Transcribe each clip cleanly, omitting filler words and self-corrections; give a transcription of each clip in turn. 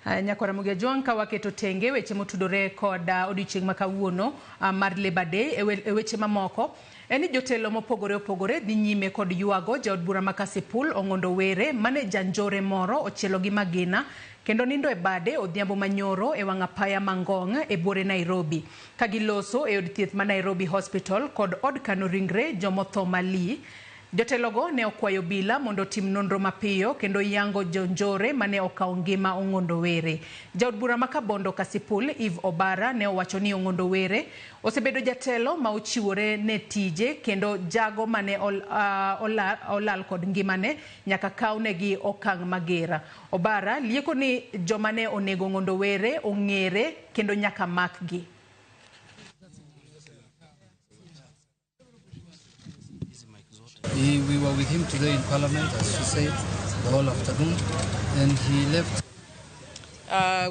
Nyakwara Mugia ka waketo tenge weche motudore kod odiochieng' ma kawuono mar Labor Day e weche mamoko en ni jotelo mopogore opogore dhi nyime kod ywago jaod bura ma Kasipul Ong'ondo Were mane janjore moro ochielo gi magina kendo nindo e bade odhiambo manyoro e wang' apaya ma Ngong' e buore Nairobi ka giloso e od thieth ma Nairobi Hospital kod od kano ringre jomotho Mali. Jotelogo ne okwayo bila mondo otim nonro mapiyo kendo yango jonjore mane okawo ngima Ong'ondo Were. Jaod bura ma Kabondo Kasipul Eve Obara ne owacho ni Ong'ondo Were osebedo jatelo ma ochiwore ne tije kendo jago mane olal kod ngimane nyaka kawnegi okang' mager. Obara lieko ni joma ne onego Ong'ondo Were ong'ere kendo nyaka makgi. We were with him today in Parliament, as she said, the whole afternoon, and he left.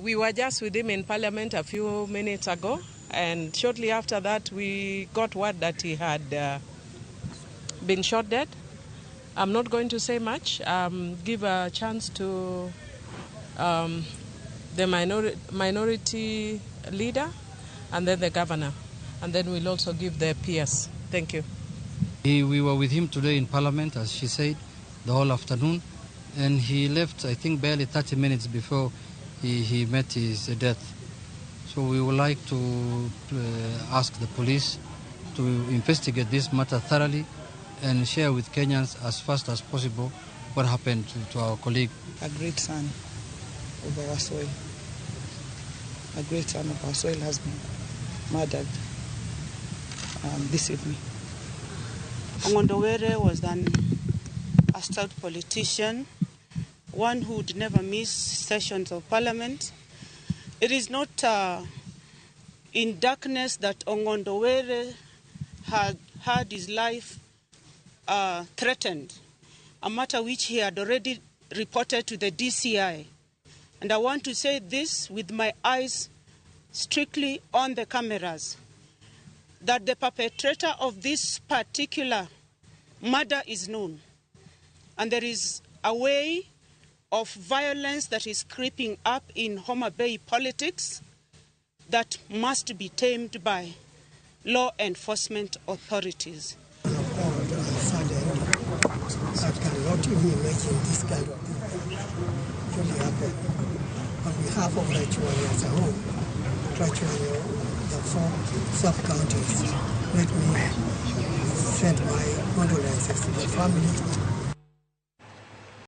We were just with him in Parliament a few minutes ago, and shortly after that we got word that he had been shot dead. I'm not going to say much. Give a chance to the minority leader and then the governor, and then we'll also give the PS. Thank you. We were with him today in Parliament, as she said, the whole afternoon, and he left, I think, barely 30 minutes before he met his death. So we would like to ask the police to investigate this matter thoroughly and share with Kenyans as fast as possible what happened to our colleague. A great son of our soil. A great son of our soil has been murdered this evening. Ong'ondo Were was an astute politician, one who would never miss sessions of parliament. It is not in darkness that Ong'ondo Were had had his life threatened, a matter which he had already reported to the DCI. And I want to say this with my eyes strictly on the cameras, that the perpetrator of this particular murder is known. And there is a way of violence that is creeping up in Homa Bay politics that must be tamed by law enforcement authorities. I cannot even imagine this kind of thing really happen. On behalf of Rachuonyo as a whole, Rachuonyo, the four sub-counties, let me send my condolences to the family.